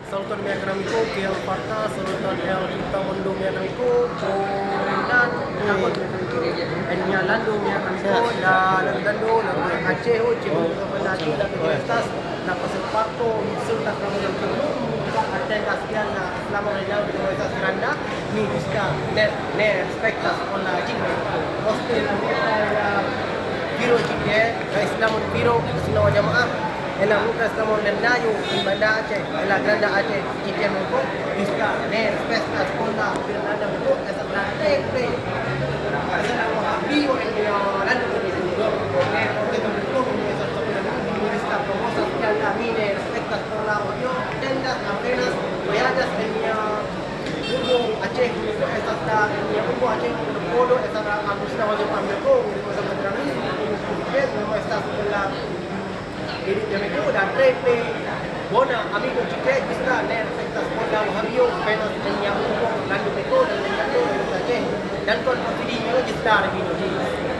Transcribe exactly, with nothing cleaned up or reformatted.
Saluton mia kara amiko, kiel fartas? Saluton el tuta mondo mia kara amiko, bonan tagon mia kara amiko. En mia lando mia kara amiko, la landlando, la Aĉeho, ĉe la Aĉeho, la estas la pasaporto, insultas la monon, atendas kiel la islamo renaŭdo estas granda, mi vista ne, ne respektas por la ĝin. Poste la viro ĉi tie, la islamo viro, islamo ĝamaah, en la muka islamo lernejo, en Banda Aceh, en la granda Aceh, ĉi tie mem, vista ne respektas por la granda mem, estas la tre, tre, estas la Wahabio en la lando, ne, estas la mi ne respektas por la Wahabio, tendas, apenas, vojaĝas en mia urbo Aceh, estas la, en mia urbo Aceh, Podo, estas la Agustina Wajo Pameko, estas la Drani, estas la, la tre, tre bona amiko ĉi tie, ĝis la ne respektas por la Wahabio, venas en mia urbo, lando Meko, lando Aceh. Dankon por vidi, ĝis la revido, ĝis.